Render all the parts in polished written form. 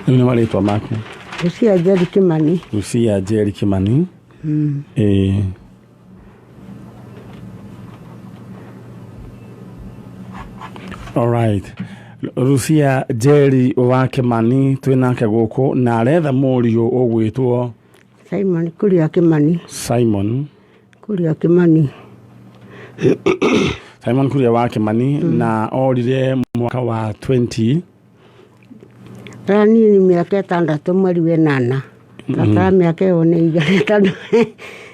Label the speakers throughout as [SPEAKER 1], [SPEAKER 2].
[SPEAKER 1] Rĩu nĩ marĩtwa maku?
[SPEAKER 2] Lucia Njeri Kimani.
[SPEAKER 1] Lucia Njeri Kimani. Ĩĩ. Alright. Lucia Njeri wa Kimani twĩ nake gũkũ na aretha mũriũ ũgwĩtwo
[SPEAKER 2] Simon Kuria Kimani.
[SPEAKER 1] Simon.
[SPEAKER 2] Kuria Kimani.
[SPEAKER 1] Simon Kuria wa Kimani na orire mwaka wa 20
[SPEAKER 2] Rora niĩ nĩ mĩaka 6 mweri wa 8. Tata mĩaka ĩyo nĩ igana tondũ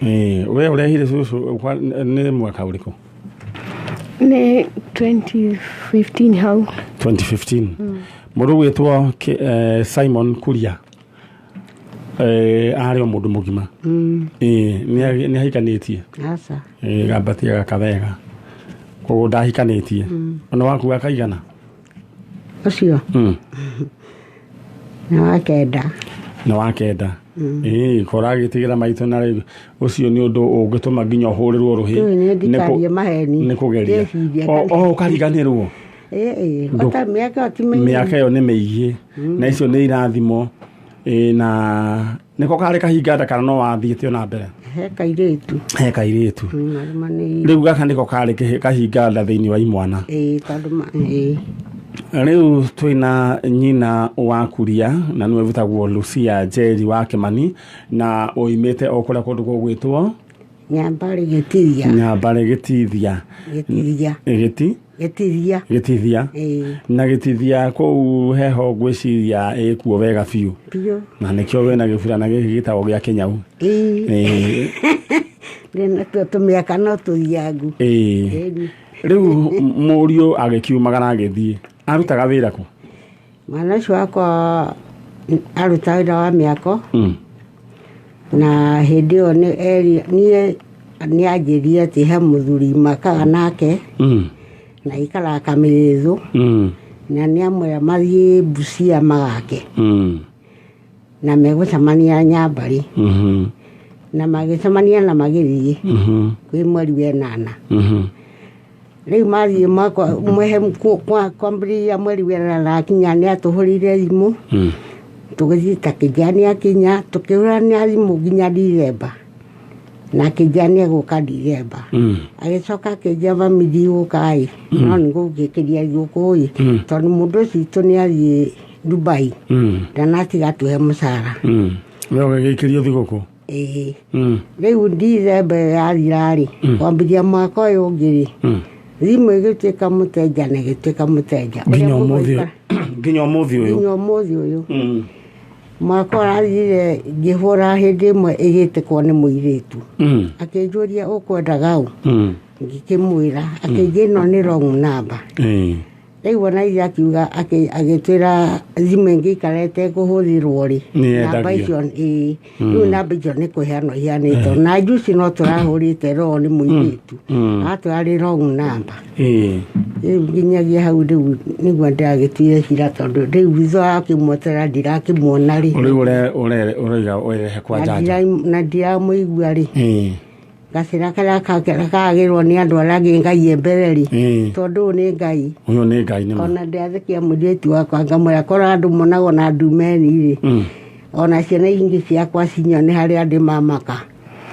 [SPEAKER 1] Ĩĩ, we ũrehire cũcũ nĩ mwaka ũrĩkũ?
[SPEAKER 3] Nĩ 2015 hau.
[SPEAKER 1] 2015. Mũndũ ũgwĩtwo Simon Kuria arĩ o mũndũ mũgima. Ĩĩ, nĩ ahikanĩtie?
[SPEAKER 2] Aca.
[SPEAKER 1] Ĩĩ, gambatia gaka wega. Koguo ndahikanĩtie. Ona waku akaigana?
[SPEAKER 2] Ũcio nĩ wa 9.
[SPEAKER 1] Nĩ wa 9. Ĩĩ, koragĩtigĩra maitũ na rĩu ũcio nĩ ũndũ ũngĩtũma nginya ũhũrĩrwo rũhĩ.
[SPEAKER 2] Rĩu nĩ ndikarie maheni.
[SPEAKER 1] Nĩ kũgeria.
[SPEAKER 2] Ndĩcirie
[SPEAKER 1] O ũkariganĩrwo.
[SPEAKER 2] Ĩĩ, ota mĩaka ĩyo ti mĩingĩ.
[SPEAKER 1] Mĩaka ĩyo nĩ mĩingĩ. Na icio nĩ irathimo. Ĩĩ, na nĩko karĩ kahinga nda kana no wathiĩte ona mbere?
[SPEAKER 2] He kairĩtu.
[SPEAKER 1] He kairĩtu.
[SPEAKER 2] Marũmanĩire.
[SPEAKER 1] Rĩu gaka nĩko karĩ kahinga nda thĩinĩ wa imwana.
[SPEAKER 2] Ĩĩ, tondũ ĩĩ.
[SPEAKER 1] Rĩu twĩna nyina wa Kuria na nĩwe wĩtagwo Lucia Njeri wa Kimani na oimĩte o kũrĩa kũndũ gũgwĩtwo
[SPEAKER 2] Nyambarĩ Gĩtithia.
[SPEAKER 1] Nyambarĩ Gĩtithia.
[SPEAKER 2] Gĩtithia.
[SPEAKER 1] Gĩti?
[SPEAKER 2] Gĩtithia.
[SPEAKER 1] Gĩtithia.
[SPEAKER 2] Ĩĩ.
[SPEAKER 1] Na Gĩtithia kũu heho ngwĩciria ĩkuo wega biũ.
[SPEAKER 2] Biũ.
[SPEAKER 1] Na nĩkĩo wĩna gĩburana gĩkĩ gĩtagwo gĩa Kĩnyau.
[SPEAKER 2] Ĩĩ.
[SPEAKER 1] Ĩĩ.
[SPEAKER 2] Ndĩnatuo tũmĩaka no tũthiangu.
[SPEAKER 1] Ĩĩ.
[SPEAKER 2] Ĩĩ.
[SPEAKER 1] Rĩu mũriũ agĩkiumagara agĩthiĩ. Arutaga wĩra kũ?
[SPEAKER 2] Mwana ũcio wakwa arutaga wĩra wa mĩako. Na hĩndĩ ĩyo nĩ eri niĩ nĩ anjĩrire atĩ he mũthuri makaga nake na aikaraga Kamĩrĩthũ na nĩ amwĩra mathiĩ Busia magake na megũcemania Nyambarĩ na magĩcemania na magĩthiĩ kwĩ mweri wa 8. Rĩu mathiĩ kwambĩrĩria mweri wa 8 akinya nĩ atũhũrĩire thimũ tũgĩthiĩ ta Kĩnjani akinya tũkĩhũrana thimũ nginya Dithemba na Kĩnjani egũka Dithemba. Agĩcoka akĩnjĩra mami ndigũka ĩ no nĩ ngũgĩkĩria thigũkũ ĩ tondũ mũndũ ũcio witũ nĩ athiĩ Dubai ndanatiga atũhe mũcara.
[SPEAKER 1] We ũgĩgĩikĩrio thigũkũ?
[SPEAKER 2] Ĩĩ. Rĩu Dithemba ĩyo yathira rĩ kwambĩrĩria mwaka ũyũ ũngĩ rĩ thimũ ĩgĩtuĩka mũtenja na ĩgĩtuĩka mũtenja.
[SPEAKER 1] Nginya ũmũthĩ nginya ũmũthĩ ũyũ.
[SPEAKER 2] Nginya ũmũthĩ ũyũ. Mwaka ũrathirire ngĩhũra hĩndĩ ĩmwe ĩgĩtĩkwo nĩ mũirĩtu. Akĩnjũria ũkwendaga ũ? Ngĩkĩmwĩra akĩnjĩra ĩno nĩ wrong number. Rĩu ona ithe akiuga agĩtwĩra thimũ ĩngĩikara ĩtekũhũthĩrwo rĩ
[SPEAKER 1] Nĩ
[SPEAKER 2] namba
[SPEAKER 1] yendagio.
[SPEAKER 2] icio ĩĩ rĩu namba icio nĩ kũheanwo iheanĩtwo na njuci no tũrahũrĩte ro nĩ mũirĩtu atwĩra nĩ wrong number. Rĩu nginyagia hau rĩu nĩguo ndĩragĩtuire cira tondũ rĩu thutha wa kĩmwetera ndirakĩmuona rĩ.
[SPEAKER 1] Rĩu ũroiga ũrehe kwa njanja.
[SPEAKER 2] Na ndiramũigua rĩ. Gacĩra karĩa kagĩrwo nĩ andũ arĩa angĩ Ngai e mbere rĩ. Tondũ ũyũ nĩ Ngai.
[SPEAKER 1] Ũyũ nĩ Ngai nĩ ma.
[SPEAKER 2] Ona ndĩrathekia mũirĩtu wakwa ngamwĩra korwo andũ monagwo na ndumeni rĩ. Ona ciana ingĩ ciakwa cinyone harĩa ndĩ mamaka.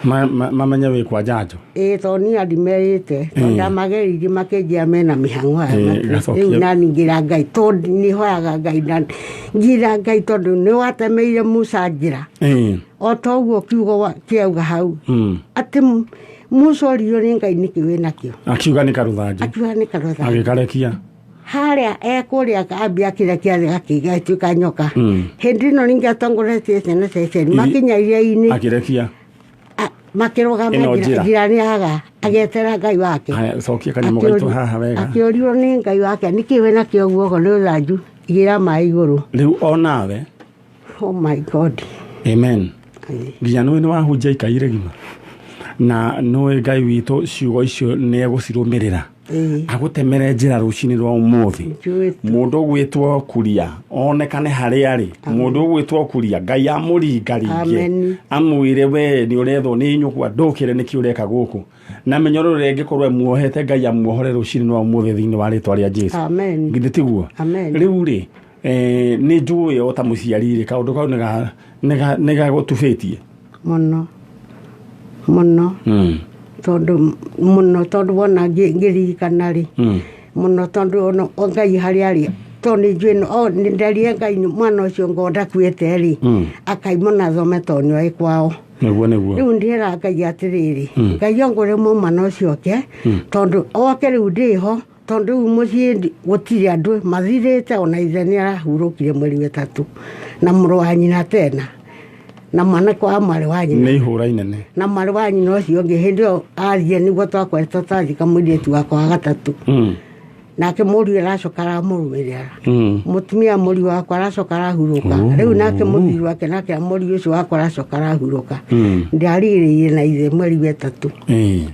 [SPEAKER 1] Mamenye wĩ kwa njanjo.
[SPEAKER 2] Ĩĩ tondũ niĩ ndimerĩte tondũ ndamageririe makĩnjĩra mena mĩhang'o ya Rĩu nani ngĩra Ngai tondũ nĩ hoyaga Ngai na ngĩra Ngai tondũ nĩ watemeire Musa njĩra. O ta ũguo kiugo kĩauga hau. Atĩ Musa oririo nĩ Ngai nĩkĩ wĩ nakĩo.
[SPEAKER 1] Akiuga nĩ karũthanju.
[SPEAKER 2] Akiuga nĩ karũthanju.
[SPEAKER 1] Agĩkarekia.
[SPEAKER 2] Harĩa ekũrĩa ambia akĩrekia thĩ gakĩgatuĩka nyoka. Hĩndĩ ĩno ningĩ atongoretie ciana cia Isiraeli makinya iria-inĩ.
[SPEAKER 1] Akĩrekia.
[SPEAKER 2] Makĩrũgama njĩra nĩ aga agĩetera Ngai wake.
[SPEAKER 1] Haya, cokia kanyamũ gaitũ haha wega.
[SPEAKER 2] Akĩũrio nĩ Ngai wake nĩkĩ wĩ nakĩo guoko nĩ rũthanju igĩra maĩ igũrũ.
[SPEAKER 1] Rĩu onawe.
[SPEAKER 2] Oh my God.
[SPEAKER 1] Amen. Nginya nĩwe nĩ wahunjia ikai rĩgima na nĩwe Ngai witũ ciugo icio nĩ egũcirũmĩrĩra agũtemere njĩra rũcinĩ rwa ũmũthĩ. Mũndũ ũgwĩtwo Kuria onekane harĩa arĩ. Mũndũ ũgwĩtwo Kuria Ngai amũringaringe amwĩre we nĩ ũrethwo nĩ nyũkwa ndũkĩre nĩkĩ ũreka gũkũ na mĩnyororo ĩrĩa ĩngĩkorwo ĩmuohete Ngai amuohore rũcinĩ rwa ũmũthĩ thĩinĩ wa rĩtwa rĩa Jesu.
[SPEAKER 2] Amen.
[SPEAKER 1] Githĩ tiguo?
[SPEAKER 2] Amen.
[SPEAKER 1] Rĩu rĩ Nĩ njũĩ o ta mũciari rĩ, kaũndũ kau nĩ gagũtubĩtie
[SPEAKER 2] mũno mũno. Tondũ mũno, tondũ wona ngĩririkana rĩ, mũno, tondũ ona o Ngai harĩa arĩ, tondũ nĩ njũĩ o nĩ nderire Ngai mwana ũcio ngo ndakuĩte rĩ, akaimwo na thome tondũ nĩoĩ kwao.
[SPEAKER 1] Nĩguo nĩguo.
[SPEAKER 2] Rĩu ndĩra Ngai atĩrĩrĩ, Ngai ongũre mwana ũcio oke, tondũ oke rĩu ndĩho, tondũ rĩu mũciĩ gũtirĩ andũ mathirĩte, ona ithe nĩ arahurũkire mweri wa ĩtatũ, na mũrũ wa nyina tena, na mwanake wa mwarĩ wa nyina.
[SPEAKER 1] Nĩ ihũra inene.
[SPEAKER 2] Na mwarĩ wa nyina ũcio ũngĩ hĩndĩ ĩyo athiĩ nĩguo twakoretwo twathika mũirĩtu wakwa wa gatatũ. Nake mũriũ aracoka aramũrũmĩrĩra. Mũtumia mũriũ wakwa aracoka arahurũka. Rĩu nake mũthuri wake nake mũriũ ũcio wakwa aracoka arahurũka. Ndarigĩrĩirie na ithe mweri wa ĩtatũ,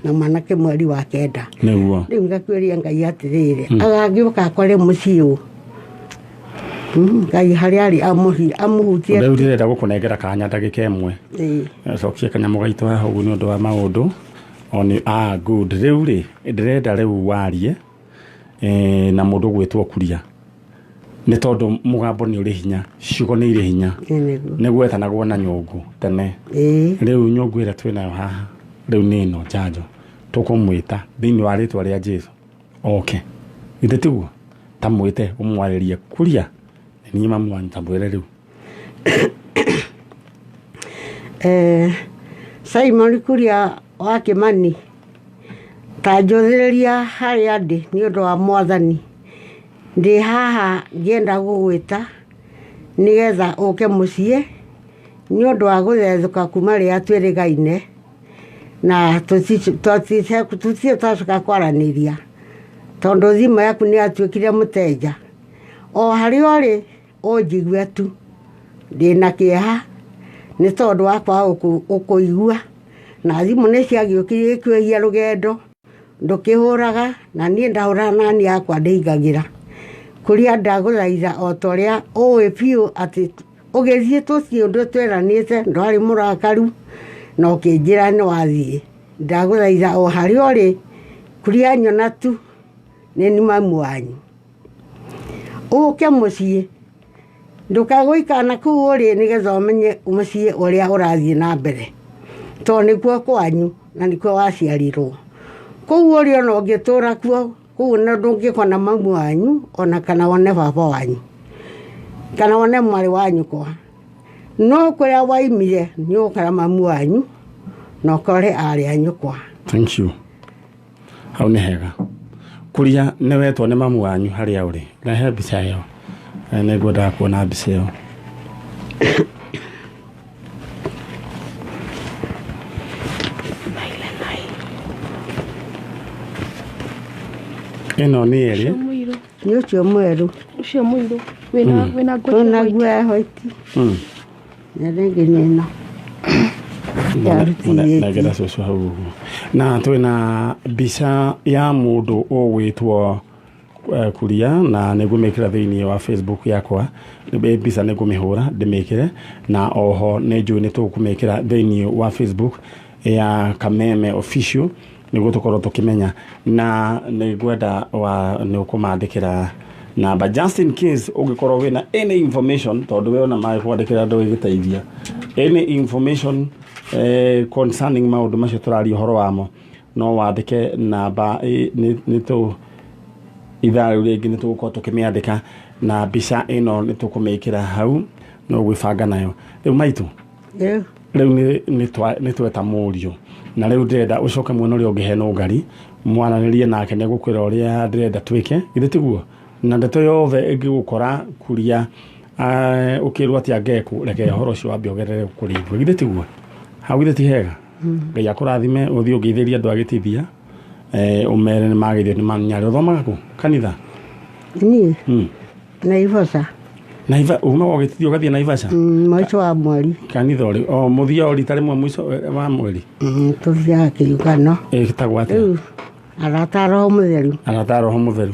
[SPEAKER 2] na mwanake mweri wa 9.
[SPEAKER 1] Nĩguo.
[SPEAKER 2] Rĩu ngakwĩria Ngai atĩrĩrĩ, agagĩũka akore mũciĩ ũũ. Ngai harĩa arĩ amũhutie.
[SPEAKER 1] Rĩu ndĩrenda gũkũnengera kanya ndagĩka ĩmwe. Cokia kanyamũ gaitũ haha ũguo nĩ ũndũ wa maũndũ. Oni, good. Rĩu rĩ, ndĩrenda rĩu warie na mũndũ ũgwĩtwo Kuria. Nĩ tondũ mũgambo nĩ ũrĩ hinya, ciugo nĩ irĩ hinya.
[SPEAKER 2] Nĩguo.
[SPEAKER 1] Nĩ gwetanagwo na nyũngũ tene. Rĩu nyũngũ ĩrĩa twĩnayo haha, rĩu nĩ ĩno njanjo. Tũkũmwĩta thĩinĩ wa rĩtwa rĩa Jesũ. Oke. Githĩ tiguo? Ta mwĩte ũmwarĩrie Kuria. Nĩ niĩ mamu wanyu, ta mwĩre rĩu.
[SPEAKER 2] Simon Kuria wa Kĩmani, ta njũthĩrĩria harĩa ndĩ nĩ ũndũ wa Mwathani. Ndĩ haha ngĩenda gũgwĩta nĩgetha ũke mũciĩ nĩ ũndũ wa gũthethũka kuma rĩrĩa twĩrĩgaine, na tũtirĩ twacoka kwaranĩria tondũ thimũ yaku nĩ yatuĩkire mũteja. O harĩa ũrĩ ũnjigue tu, ndĩna kĩeha nĩ tondũ wa kwaga gũkũigua, na thimũ nĩ ciagĩũkire ĩkĩũhia rũgendo, ndũkĩhũraga, na niĩ ndahũraga na niĩ yakwa ndĩingagĩra. Kũrĩa ndagũthaitha o ta ũrĩa ũĩ biũ atĩ ũgĩthiĩ tũthiĩ ũndũ tweranĩte, ndwarĩ mũrakaru na ũkĩnjĩra nĩ wathiĩ. Ndagũthaitha o harĩa ũrĩ, kũrĩa nyona tu nĩ ni mamu wanyu. Ũke mũciĩ, ndũkagũikara na kũu ũrĩ nĩgetha ũmenye mũciĩ ũrĩa ũrathiĩ na mbere, tondũ nĩkuo kwanyu na nĩkuo waciarirwo. Kũu ũrĩ ona ũngĩtũra kuo, kũu ona ndũngĩkona mamu wanyu ona kana wone baba wanyu kana wone mwarĩ wa nyũkwa, no kũrĩa waimire nĩ ũgũkora mamu wanyu na ũkore arĩ a nyũkwa.
[SPEAKER 1] Thank you. Hau nĩ hega. Kuria nĩ wetwo nĩ mamu wanyu harĩa ũrĩ. Rehe mbica ĩyo. Nĩ ngwendaga kuona mbica ĩyo. Ĩno nĩ ĩrĩ.
[SPEAKER 2] Nĩ ũcio mwerũ.
[SPEAKER 3] Ũcio mũirũ. Wĩna nguo
[SPEAKER 2] Wĩna nguo ya white. Na rĩngĩ nĩ ĩno.
[SPEAKER 1] Nengera cũcũ hau ũguo. Na twĩna mbica ya mũndũ ũgwĩtwo Kuria, na nĩngũmĩkĩra thĩinĩ wa Facebook yakwa. Mbica nĩngũmĩhũra ndĩmĩkĩre, na oho nĩ njũĩ nĩ tũkũmĩkĩra thĩinĩ wa Facebook ya Kameme Official nĩguo tũkorwo tũkĩmenya, na nĩngwenda nĩ ũkũmandĩkĩra namba just in case ũngĩkorwo wĩna any information, tondũ we ona magĩkwandĩkĩra ndũgĩgĩteithia, any information concerning maũndũ macio tũraria ũhoro wamo, no wandĩke namba nĩ tũ ithaa rĩu rĩngĩ nĩ tũgũkorwo tũkĩmĩandĩka, na mbica ĩno nĩ tũkũmĩkĩra hau no gwĩbanga nayo. Rĩu maitũ, rĩu nĩ tweta mũriũ, na rĩu ndĩrenda ũcoke mwena ũrĩa ũngĩ hena ũngari mwaranĩrie nake, nĩ gũkwĩra ũrĩa ndĩrenda twĩke, githĩ tiguo? Na ndeto yothe ĩngĩgũkora Kuria, ũkĩrwo atĩ angekũ, reke ũhoro ũcio wambe ũgerere kũrĩ ithuĩ, githĩ tiguo? Hau githĩ ti hega? Ngai akũrathime, ũthiĩ ũngeithĩrie andũ agĩtithia, ũmere nĩ mageithio nĩ manyarĩ. Ũthomaga kũ? Kanitha?
[SPEAKER 2] Niĩ? Naivasha.
[SPEAKER 1] Naiva, umaga ũgĩtithia ũgathiĩ Naivasha?
[SPEAKER 2] Mũico wa mweri.
[SPEAKER 1] Kanitha ũrĩ, o mũthia o rita rĩmwe mũico wa mweri?
[SPEAKER 2] Tũthiaga kĩũngano.
[SPEAKER 1] Ĩtagwo atĩa?
[SPEAKER 2] Rĩu, Arata a Roho Mũtheru.
[SPEAKER 1] Arata a Roho Mũtheru.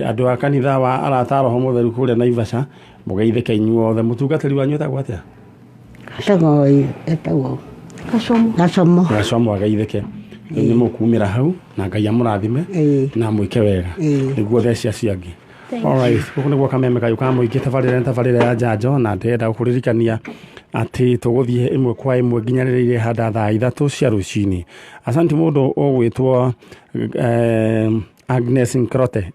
[SPEAKER 1] Andũ a kanitha wa Arata a Roho Mũtheru kũrĩa Naivasha, mũgeithĩke inyuothe. Mũtungatĩri wanyu etagwo atĩa?
[SPEAKER 2] Etagwo
[SPEAKER 3] Gacomo.
[SPEAKER 2] Gacomo.
[SPEAKER 1] Gacomo ageithĩke. Rĩu nĩ mũkumĩra hau na Ngai amũrathime na mwĩke wega. Nĩguo theci acio angĩ.
[SPEAKER 3] Thank
[SPEAKER 1] Alright, gũkũ nĩguo kameme kayũ ka mũingĩ tabarĩra nĩ tabarĩra ya njanjo na ndĩrenda gũkũririkania atĩ tũgũthiĩ ĩmwe kwa ĩmwe nginya rĩrĩa irehanda thaa 3 cia rũcinĩ. Asanti mũndũ ũgwĩtwo Agnes Nkrote.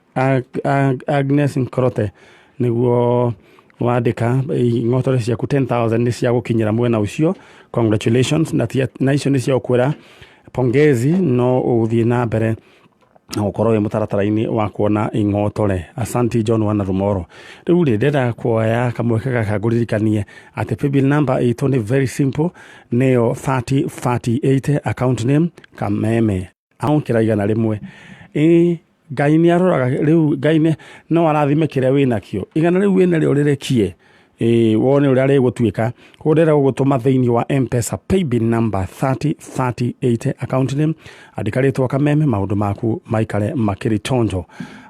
[SPEAKER 1] Agnes Nkrote nĩguo wandĩka ng'otore ciaku 10,000 nĩ cia gũkinyĩra mwena ũcio. Congratulations na icio nĩ cia gũkwĩra pongezi, no ũgũthiĩ na mbere na gũkorwo wĩ mũtaratara-inĩ wa kuona ing'otore. Asanti John wana Rumoro. Rĩu rĩ ndĩrenda kuoya kamweke gaka ngũririkanie atĩ paybill number itũ nĩ very simple, nĩyo 3038, account name Kameme, aũkĩra 100. Ĩ Ngai nĩ aroraga rĩu, Ngai nĩ no arathime kĩrĩa wĩnakĩo, 100 rĩu wĩnarĩo rĩrekie ĩ wone ũrĩa rĩgũtuĩka. Koguo ndĩrenda gũgũtũma thĩinĩ wa M-Pesa paybill number 3038, account name andĩka rĩtwa Kameme, maũndũ maku maikare makĩrĩ chonjo.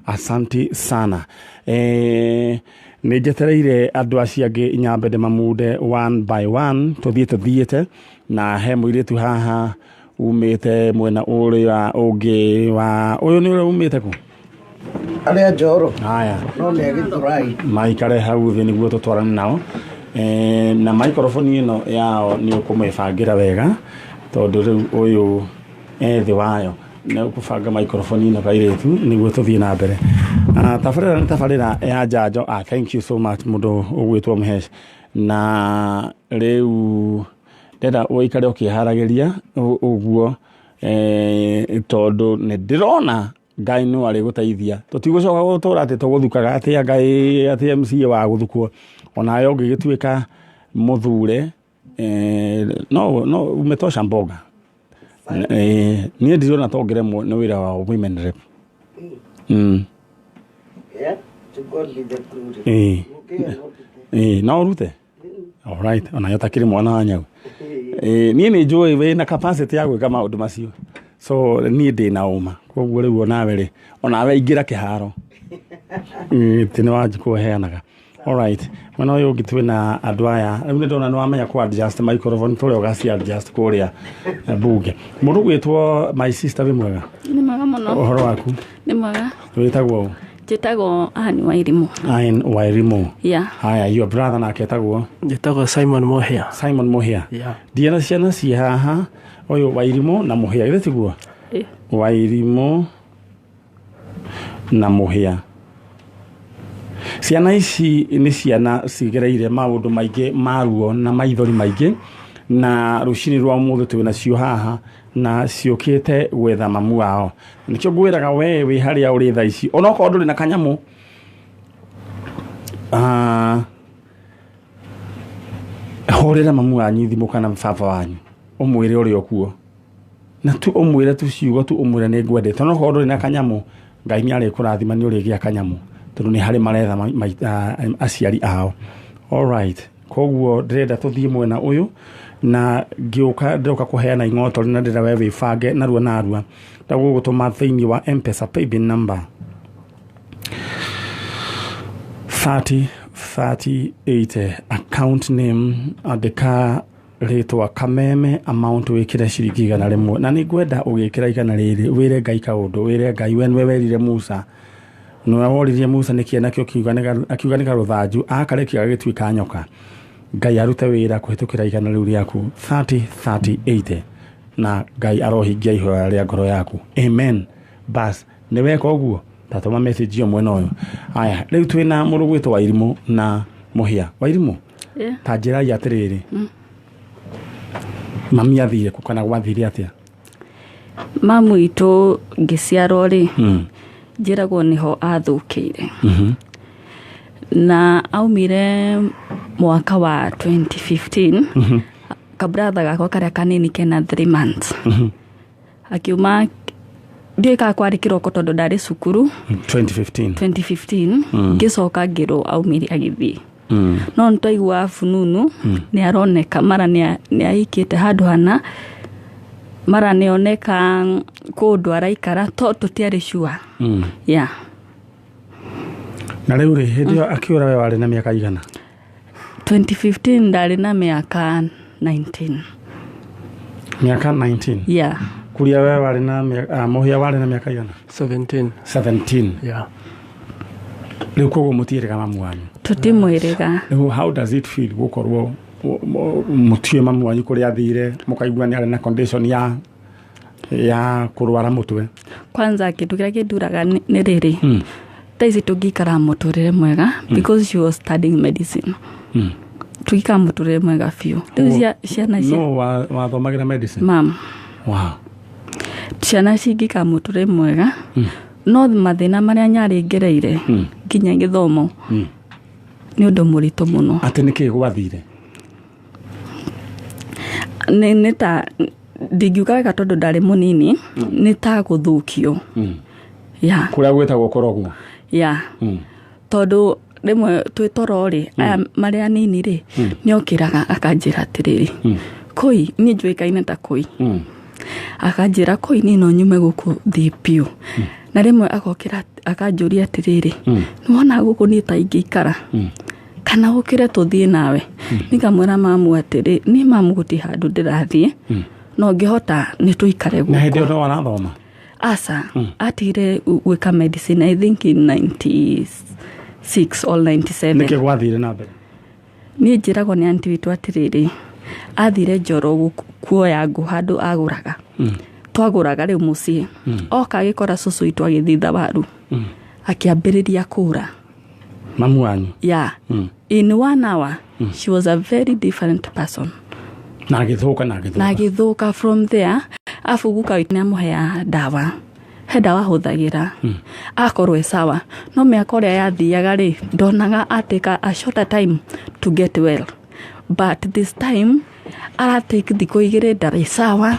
[SPEAKER 1] Asanti sana. Nĩ njetereire andũ acio angĩ nyambe ndĩmamunde one by one, tũthiĩ tũthiĩte na he mũirĩtu haha umĩte mwena ũrĩa ũngĩ wa ũyũ nĩ ũrĩa umĩte kũ?
[SPEAKER 4] Arĩa njoro.
[SPEAKER 1] Haya.
[SPEAKER 4] No nĩ agĩthurai.
[SPEAKER 1] Maikare hau thĩ nĩguo tũtwarane nao. Na microphone ĩno yao nĩ ũkũmĩbangĩra wega tondũ rĩu ũyũ ethĩ wayo nĩ ũkũbanga microphone ĩno kairĩtu nĩguo tũthiĩ na mbere. Tabarĩra nĩ tabarĩra ya njanjo. Thank you so much mũndũ ũgwĩtwo Mhesh. Na rĩu ndĩrenda ũikare ũkĩharagĩria ũguo tondũ nĩ ndĩrona Ngai no arĩgũteithia. Tũtigũcoka gũtũra atĩ tũgũthukaga atĩ Ngai atĩ MCA wa gũthukwo. Onawe ũngĩgĩtuĩka mũthure no umetosha mboga. Niĩ ndirona ta ũngĩremwo nĩ wĩra wa women rep.
[SPEAKER 4] Yeah, to God be the glory.
[SPEAKER 1] No ũrute? Alright, onayo takĩrĩ mwana wa nyau. Niĩ nĩ njũĩ wĩna capacity ya gwĩka maũndũ macio. So niĩ ndĩna ũma. Koguo rĩu onawe rĩ, onawe ingĩra kĩharo. Ti nĩ Wanjikũ ũheanaga. Alright, mwena ũyũ ũngĩ twĩna andũ aya. Rĩu nĩ ndona nĩ wamenya kũ adjust microphone tũrĩa ũgaci adjust kũrĩa mbunge. Mũndũ ũgwĩtwo my sister wĩ mwega?
[SPEAKER 5] Nĩ mwega mũno.
[SPEAKER 1] Ũhoro waku?
[SPEAKER 5] Nĩ mwega.
[SPEAKER 1] Wĩtagwo ũ?
[SPEAKER 5] Njĩtagwo Ann Wairimu.
[SPEAKER 1] Ann Wairimu.
[SPEAKER 5] Yeah.
[SPEAKER 1] Haya, your brother nake etagwo?
[SPEAKER 6] Njĩtagwo Simon Mũhĩa.
[SPEAKER 1] Simon Mũhĩa.
[SPEAKER 6] Yeah.
[SPEAKER 1] Ndiena ciana ciĩ haha, ũyũ Wairimu na Mũhĩa, githĩ tiguo?
[SPEAKER 5] Yeah.
[SPEAKER 1] Wairimu na Mũhĩa. Ciana ici nĩ ciana cigereire maũndũ maingĩ ma ruo na maithori maingĩ, na rũcinĩ rwa ũmũthĩ twĩ nacio haha na ciũkĩte gwetha mamu wao. Nĩkĩo ngwĩraga we wĩ harĩa ũrĩ thaa ici, onokorwo ndũrĩ na kanyamũ, hũrĩra mamu wanyu thimũ kana baba wanyu, ũmwĩre ũrĩa ũkuo, na tu ũmwĩre tu ciugo tu ũmwĩre nĩ ngwendete. Onokorwo ndũrĩ na kanyamũ, Ngai nĩ arĩkũrathima nĩ ũrĩgĩa kanyamũ, tondũ nĩ harĩ maretha aciari ao. Alright, koguo ndĩrenda tũthiĩ mwena ũyũ na ngĩũka ndĩroka kũheana ing'oto na ndĩrenda we wĩbange narua narua. Ndagũgũtũma thĩinĩ wa M-Pesa paybill number 3038, account name andĩka rĩtwa Kameme, amount wĩkĩre ciringi 100. Na nĩ ngwenda ũgĩkĩra 100 rĩrĩ wĩre Ngai kaũndũ, wĩre Ngai we nĩwe werire Musa, nĩwe woririe Musa nĩkĩ nakĩo akiuga nĩ karũthanju, akarekia gagĩtuĩka nyoka. Ngai arute wĩra kũhĩtũkĩra 100 rĩu rĩaku 3038, na Ngai arohingia ihoya rĩa ngoro yaku. Amen. Bas, nĩ weka ũguo tatũma message ĩyo mwena ũyũ. Aya, rĩu twĩna mũndũ gwĩtwo Wairimu na Mũhĩa. Wairimu,
[SPEAKER 5] Yeah.
[SPEAKER 1] ta njĩrai atĩrĩrĩ, mami athire kũ kana gwathire atĩa?
[SPEAKER 5] Mamu witũ ngĩciarwo rĩ, njĩragwo nĩho athũkĩire. Na aumire mwaka wa 2015, kabratha gakwa karĩa kanini kena 3 months. Akiuma ndiũĩ kana kwarĩ kĩroko tondũ ndarĩ cukuru
[SPEAKER 1] 2015.
[SPEAKER 5] 2015 ngĩcoka ngĩrwo aumire agĩthiĩ. No nĩtwaiguaga fununu nĩ aroneka mara nĩ ahikĩte handũ hana, mara nĩoneka kũndũ araikara to tũtiarĩ sure. Yeah.
[SPEAKER 1] Na rĩu rĩ, hĩndĩ ĩyo akĩũra we warĩ na mĩaka igana?
[SPEAKER 5] 2015 ndarĩ na mĩaka 19.
[SPEAKER 1] Mĩaka 19?
[SPEAKER 5] Yeah.
[SPEAKER 1] Kuria we warĩ na Mũhĩa warĩ na mĩaka igana?
[SPEAKER 6] 17.
[SPEAKER 1] 17.
[SPEAKER 6] Yeah.
[SPEAKER 1] Rĩu koguo mũtiĩrĩga mamu wanyu?
[SPEAKER 5] Tũtimwĩrĩga.
[SPEAKER 1] Rĩu how does it feel gũkorwo mũtiũĩ mamu wanyu kũrĩa athire, mũkaigua nĩ arĩ na condition ya kũrwara mũtwe?
[SPEAKER 5] Kwanza kĩndũ kĩrĩa kĩnduraga nĩ rĩrĩ, thaa ici tũngĩikara mũtũrĩre mwega, because she was studying medicine, tũngĩikara mũtũrĩre mwega biũ. Rĩu ciana cia
[SPEAKER 1] No wathomagĩra medicine?
[SPEAKER 5] Mam.
[SPEAKER 1] Wow.
[SPEAKER 5] Ciana cingĩikara mũtũrĩre mwega, no mathĩna marĩa nyarĩ ngereire nginya gĩthomo nĩ ũndũ mũritũ mũno.
[SPEAKER 1] Atĩ nĩkĩ gwathire?
[SPEAKER 5] Nĩ ta ndingiuga wega tondũ ndarĩ mũnini, nĩ ta gũthũkio ya.
[SPEAKER 1] Kũrĩa gwĩtagwo kũrogwo.
[SPEAKER 5] Ya, tondũ rĩmwe twĩ toro rĩ, aya marĩ anini rĩ, nĩ okĩraga akanjĩra atĩrĩrĩ, kũi niĩ njũĩkaine ta kũi, akanjĩra kũi niĩ no nyume gũkũ thiĩ biũ. Na rĩmwe agokĩra akanjũria atĩrĩrĩ, nĩwona gũkũ niĩ ta ingĩikara kana ũkĩre tũthiĩ nawe? Nikamwĩra mamu atĩrĩ, niĩ mamu gũtirĩ handũ ndĩrathiĩ, no ngĩhota nĩ tũikare
[SPEAKER 1] Na hĩndĩ ĩyo
[SPEAKER 5] gũkũ.
[SPEAKER 1] no arathoma?
[SPEAKER 5] Aca, atigire gwĩka medicine I think in 96 or 97.
[SPEAKER 1] Nĩkĩ gwathire na mbere?
[SPEAKER 5] Niĩ njĩragwo nĩ anti witũ atĩrĩrĩ, athire Njoro kuoya ngũ handũ agũraga, twagũraga rĩu mũciĩ, oka agĩkora cũcũ witũ agĩthitha waru, akĩambĩrĩria kũra.
[SPEAKER 1] Mamu wanyu?
[SPEAKER 5] Yeah. In one hour she was a very different person.
[SPEAKER 1] Na agĩthũka na
[SPEAKER 5] Na
[SPEAKER 1] agĩthũka.
[SPEAKER 5] Agĩthũka from there. Afu guka witũ nĩamũheaga ndawa, he ndawa ahũthagĩra akorwo e sawa, no mĩaka ũrĩa yathiaga rĩ, ndonaga atĩka a shorter time to get well, but this time aratake thikũ 2 ndarĩ sawa.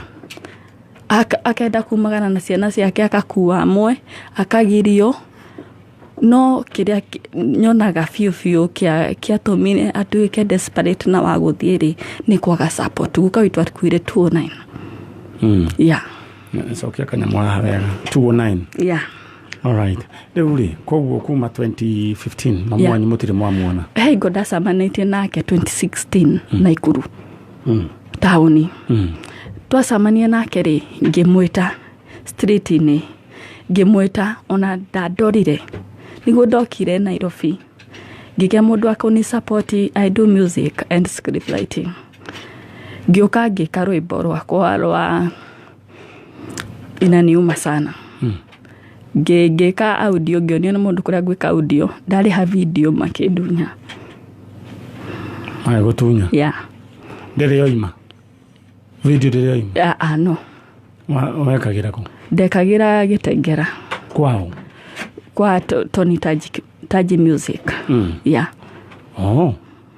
[SPEAKER 5] Akenda kumagana na ciana ciake, akakua amwe akagirio. No kĩrĩa nyonaga biũ biũ kĩatũmire atuĩke desperate na wa gũthiĩ rĩ, nĩ kwaga support. Guka witũ akuire 2009. Yeah.
[SPEAKER 1] Cokia kanyamũ haha wega. 209?
[SPEAKER 5] Yeah.
[SPEAKER 1] Alright. Rĩu rĩ, koguo kuma 2015 mamu wanyu mũtirĩ mwamuona?
[SPEAKER 5] He hingo ndacemanĩtie nake 2016 Naikuru taũni. Twacemania nake rĩ, ngĩmwĩta street-inĩ, ngĩmwĩta ona ndandorire. Nĩguo ndokire Nairobi, ngĩgĩa mũndũ akũni support. I do music and script writing. Ngĩũka ngĩka rwĩmbo rwakwa rwa Inaniuma Sana. Ngĩka audio, ngĩonio nĩ mũndũ kũrĩa gwĩka audio, ndarĩha video makĩndunya.
[SPEAKER 1] Magĩgũtunya?
[SPEAKER 5] Yeah.
[SPEAKER 1] Ndĩrĩ yoima video? Ndĩrĩ yoima?
[SPEAKER 5] Ah, ah, no.
[SPEAKER 1] Wekagĩra kũ?
[SPEAKER 5] Ndekagĩra Gĩtengera.
[SPEAKER 1] Kwao?
[SPEAKER 5] Kwa Tony Taji, Taji Music. Yeah.
[SPEAKER 1] Oh,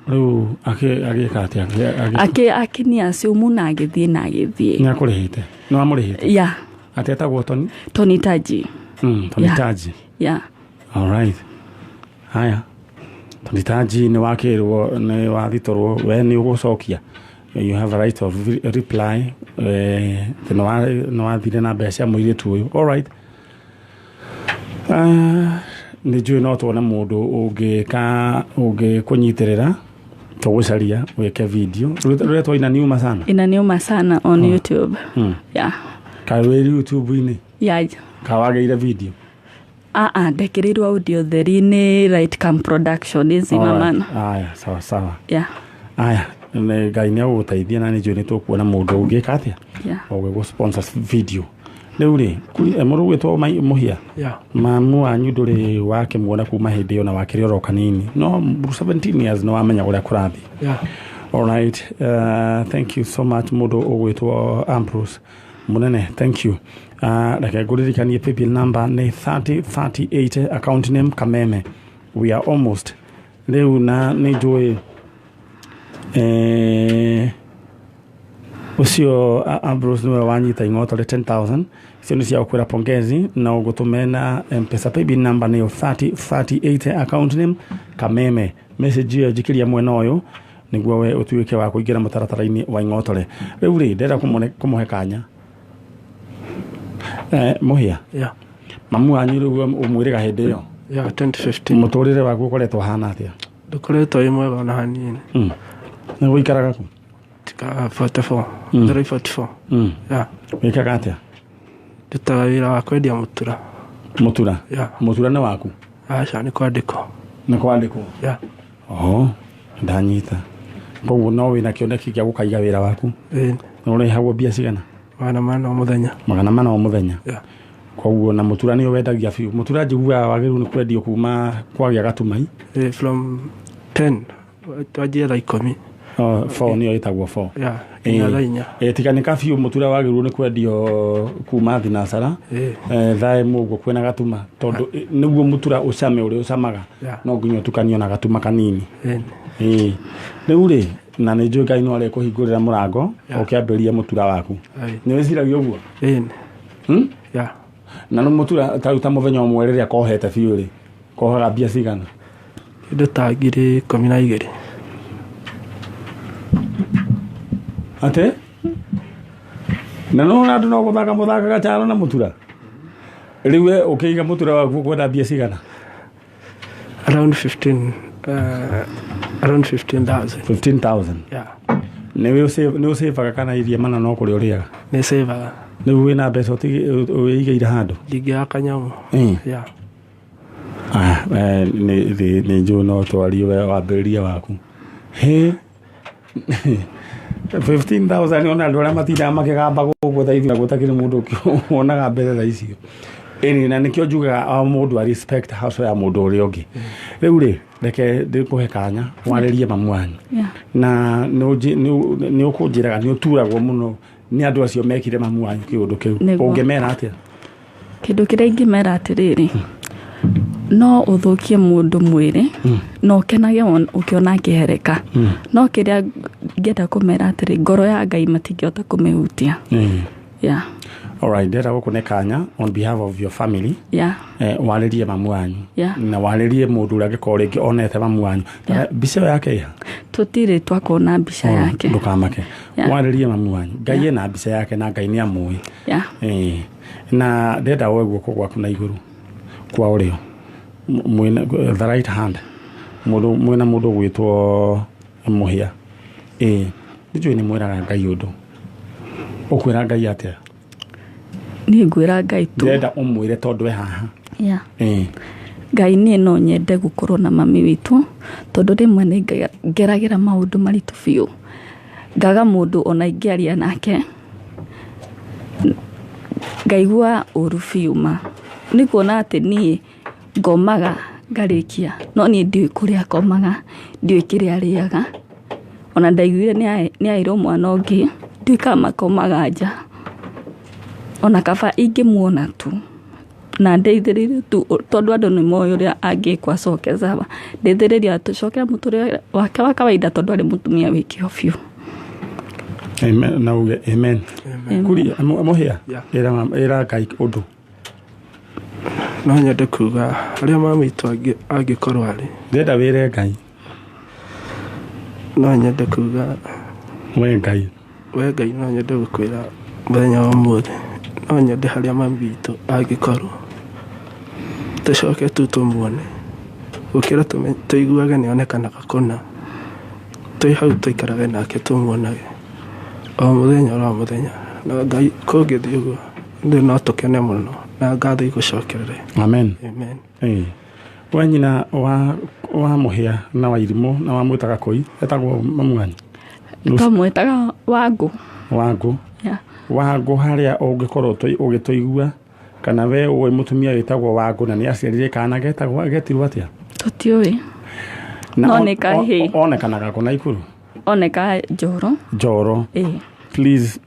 [SPEAKER 1] rĩu agĩka atĩa?
[SPEAKER 5] Akinia ciumu na agĩthiĩ na agĩthiĩ.
[SPEAKER 1] Nĩ akũrĩhĩte? Nĩ wamũrĩhĩte?
[SPEAKER 5] Yeah.
[SPEAKER 1] Atĩ etagwo Tony?
[SPEAKER 5] Tony Taji.
[SPEAKER 1] Tony
[SPEAKER 5] Yeah.
[SPEAKER 1] Taji.
[SPEAKER 5] Yeah.
[SPEAKER 1] Alright. Haya, Tony Taji, nĩ wakĩrwo, nĩ wathitũrwo, we nĩ ũgũcokia. You have a right of reply. Nĩ wathire na mbeca cia mũirĩtu ũyũ. Alright. Nĩ njũĩ no tuone mũndũ ũngĩka ũngĩkũnyitĩrĩra, tũgũcaria wĩke video rũretwo Inaniuma Sana.
[SPEAKER 5] Inaniuma Sana on YouTube. Yeah.
[SPEAKER 1] Ka wĩ YouTube-inĩ?
[SPEAKER 5] Yeah.
[SPEAKER 1] Ka wagĩire video?
[SPEAKER 5] Ah ah, ndekĩrĩirwo audio theri-inĩ, Right Cam Production nzima.
[SPEAKER 1] Alright.
[SPEAKER 5] Mana.
[SPEAKER 1] Aya, sawa sawa.
[SPEAKER 5] Yeah.
[SPEAKER 1] Aya, Ngai nĩ agũgũteithia na nĩ njũĩ nĩ tũkuona mũndũ ũngĩka atĩa ũgĩgũ sponsor video. Rĩu rĩ, mũrũ gwĩtwo Mũhia, mamu wanyu ndũrĩ wakĩmuona kuma hĩndĩ ĩyo na wakĩrĩ oro kanini, no 17 years nĩ wamenya ũrĩa kũrathiĩ?
[SPEAKER 6] Yeah.
[SPEAKER 1] Alright, thank you so much, mũndũ ũgwĩtwo Ambrose Mũnene, thank you. Reke ngũririkanie paybill number nĩ 3038, account name Kameme. We are almost rĩu na nĩ njũĩ ũcio Ambrose nĩwe wanyita ing'otore 10,000. Icio nĩ cia gũkwĩra pongezi na ũgũtũme na Mpesa. Paybill number nĩyo 3038, account name Kameme. Message ĩyo njikĩria mwena ũyũ nĩguo we ũtuĩke wa kũingĩra mũtaratara-inĩ wa ing'otore. Rĩu rĩ, ndĩrenda kũmũhe kanya, Mũhia.
[SPEAKER 6] Yeah.
[SPEAKER 1] Mamu wanyu rĩu ũmwĩrĩga hĩndĩ ĩyo?
[SPEAKER 6] Yeah, 2015.
[SPEAKER 1] Mũtũrĩre waku ũkoretwo hana atĩa?
[SPEAKER 6] Ndũkoretwo wĩ mwega ona hanini.
[SPEAKER 1] Nĩ gũikaraga kũ?
[SPEAKER 6] Tika 44. 344. Yeah.
[SPEAKER 1] Wĩkaga atĩa?
[SPEAKER 6] Ndutaga wĩra wa kwendia mũtura.
[SPEAKER 1] Mũtura?
[SPEAKER 6] Yeah.
[SPEAKER 1] Mũtura nĩ waku?
[SPEAKER 6] Aca nĩ kwandĩkwo.
[SPEAKER 1] Nĩ kwandĩkwo?
[SPEAKER 6] Yeah.
[SPEAKER 1] Oho, ndanyita. Koguo no wĩna kĩoneki gĩa gũkaiga wĩra waku?
[SPEAKER 6] Ĩĩ.
[SPEAKER 1] Na ũrĩhagwo mbia cigana?
[SPEAKER 6] 400 o mũthenya.
[SPEAKER 1] 400 o mũthenya?
[SPEAKER 6] Yeah.
[SPEAKER 1] Koguo na mũtura nĩ wendagia biũ. Mũtura njiguaga wagĩrĩirwo nĩ kwendio kuma kwagĩa gatumai.
[SPEAKER 6] Ĩĩ, from 10 twanjie thaa 10.
[SPEAKER 1] Oh, 4 nĩyo ĩtagwo 4.
[SPEAKER 6] Yeah, nginya thaa 4.
[SPEAKER 1] Ĩĩ, tiga nĩ kabiũ mũtura wagĩrĩirwo nĩ kwendio kuma thinacara.
[SPEAKER 6] Ĩĩ.
[SPEAKER 1] Thaa 1 ũguo kwĩna gatuma, tondũ nĩguo mũtura ũcame ũrĩa ũcamaga.
[SPEAKER 6] Yeah.
[SPEAKER 1] No nginya ũtukanio na gatuma kanini.
[SPEAKER 6] Ĩĩ.
[SPEAKER 1] Ĩĩ. Rĩu rĩ, na nĩ njũĩ Ngai no arekũhingũrĩra mũrango
[SPEAKER 6] Yeah.
[SPEAKER 1] ũkĩambĩrĩria mũtura waku.
[SPEAKER 6] Ĩĩ.
[SPEAKER 1] Nĩ wĩciragia ũguo?
[SPEAKER 6] Ĩĩ. Yeah.
[SPEAKER 1] Na no mũtura ta rĩu ta mũthenya ũmwe rĩrĩa kohete biũ rĩ, kohaga mbia cigana?
[SPEAKER 6] Kĩndũ ta 12,000.
[SPEAKER 1] Atĩ? Na no na andũ no gũthaka mũthakaga charo na mũtura? Rĩu we ũkĩiga mũtura waku ũkwenda mbia cigana?
[SPEAKER 6] Around 15, around 15,000.
[SPEAKER 1] 15,000.
[SPEAKER 6] Yeah.
[SPEAKER 1] Nĩ ũcĩbaga kana iria mana no kũrĩa ũrĩaga?
[SPEAKER 6] Nĩ cĩbaga.
[SPEAKER 1] Rĩu wĩna mbeca wĩigĩire handũ?
[SPEAKER 6] Ndingĩaga kanyamũ. Yeah.
[SPEAKER 1] Nĩ njũĩ no twarie we wambĩrĩria waku. Hĩ? 15,000 ona andũ arĩa matindaga makĩgamba gũkũ thaa ici gũtakĩrĩ mũndũ wonaga mbeca tha icio. Ĩni, na nĩkĩo njugaga o mũndũ a respect hustle ya mũndũ ũrĩa ũngĩ. Rĩu rĩ, reke ndĩkũhe kanya warĩrie mamu wanyu.
[SPEAKER 5] Yeah.
[SPEAKER 1] Na nĩ ũkũnjĩraga nĩ ũturagwo mũno nĩ andũ acio mekire mamu wanyu kĩũndũ kĩu.
[SPEAKER 5] Nĩguo.
[SPEAKER 1] Ũngĩmera atĩa?
[SPEAKER 5] Kĩndũ kĩrĩa ingĩmera atĩrĩrĩ, no ũthũkie mũndũ mwĩrĩ, na ũkenage ũkĩona akĩhereka. No kĩrĩa ngĩenda kũmera atĩrĩ, ngoro ya Ngai matingĩhota kũmĩhutia. Yeah.
[SPEAKER 1] All right, ndĩrenda gũkũne kanya on behalf of your family.
[SPEAKER 5] Yeah.
[SPEAKER 1] Warĩrie mamu wanyu.
[SPEAKER 5] Yeah.
[SPEAKER 1] Na warĩrie mũndũ ũrĩa angĩkorwo rĩngĩ onete mamu wanyu.
[SPEAKER 5] Yeah.
[SPEAKER 1] Mbica ĩyo yake ĩha?
[SPEAKER 5] Tũtirĩ twakona mbica yake.
[SPEAKER 1] Ndũkamake.
[SPEAKER 5] Yeah.
[SPEAKER 1] Warĩrie mamu wanyu. Ngai ena mbica yake na Ngai nĩ amũĩ.
[SPEAKER 5] Yeah.
[SPEAKER 1] Na ndĩrenda woe guoko gwaku na igũrũ kwa ũrĩo. Mwĩna the right hand. Mũndũ mwĩna mũndũ ũgwĩtwo Mũhĩa. Ndiũĩ nĩ mwĩraga Ngai ũndũ. Ũkwĩra Ngai atĩa?
[SPEAKER 5] Niĩ ngwĩra Ngai tu.
[SPEAKER 1] Ndĩrenda ũmwĩre tondũ e haha.
[SPEAKER 5] Yeah. Ngai niĩ no nyende gũkorwo na mami witũ, tondũ rĩmwe nĩ ngeragĩra maũndũ maritũ biũ. Ngaga mũndũ ona ingĩaria nake. Ngaigua ũru biũ ma. Nĩ kuona atĩ niĩ ngomaga ngarĩkia, no niĩ ndiũĩ kũrĩa akomaga, ndiũĩ kĩrĩa arĩaga. Ona ndaiguire nĩ aheirwo mwana ũngĩ, ndiũĩ kana makomaga nja. Ona kaba ingĩmuona tu na ndeithĩrĩrie tu, tondũ andũ nĩ moĩ ũrĩa angĩkwo acoke sawa. Ndeithĩrĩrie atũcokere mũtũrĩre wake wa kawaida, tondũ arĩ mũtumia wĩ kĩo biũ.
[SPEAKER 1] Amen. Na uge amen.
[SPEAKER 5] Amen.
[SPEAKER 1] Kuri Mũhĩa,
[SPEAKER 6] Yeah.
[SPEAKER 1] ĩra Ngai ũndũ.
[SPEAKER 6] No nyende kuga harĩa mami witũ angĩkorwo arĩ.
[SPEAKER 1] Ndĩrenda wĩre Ngai.
[SPEAKER 6] No nyende kuga
[SPEAKER 1] we Ngai.
[SPEAKER 6] We Ngai, no nyende gũkwĩra mũthenya wa ũmũthĩ. No nyende harĩa mami witũ angĩkorwo tũcoke tu tũmuone, gũkĩra tũiguage nĩ onekanaga kũna. Twĩ hau tũikarage nake tũmuonage o mũthenya o mũthenya. Na Ngai kũngĩthiĩ ũguo, ithuĩ no tũkene mũno na ngatho igũcokerere.
[SPEAKER 1] Amen.
[SPEAKER 6] Amen.
[SPEAKER 1] We nyina wa Mũhĩa na wa Irimũ na wa mwĩtaga Koi, etagwo mamu wanyu?
[SPEAKER 5] Twamwĩtaga Wangũ.
[SPEAKER 1] Wangũ.
[SPEAKER 5] Yeah.
[SPEAKER 1] Wangũ harĩa ũngĩkorwo ũgĩtũigua, kana we ũĩ mũtumia wĩtagwo Wangũ na nĩ aciarire kana getagwo getirwo atĩa?
[SPEAKER 5] Tũtiũĩ.
[SPEAKER 1] Na
[SPEAKER 5] No nĩ kahĩĩ.
[SPEAKER 1] Onekanaga kũ Naikuru?
[SPEAKER 5] Oneka Njoro.
[SPEAKER 1] Njoro.
[SPEAKER 5] Ĩĩ.
[SPEAKER 1] Please,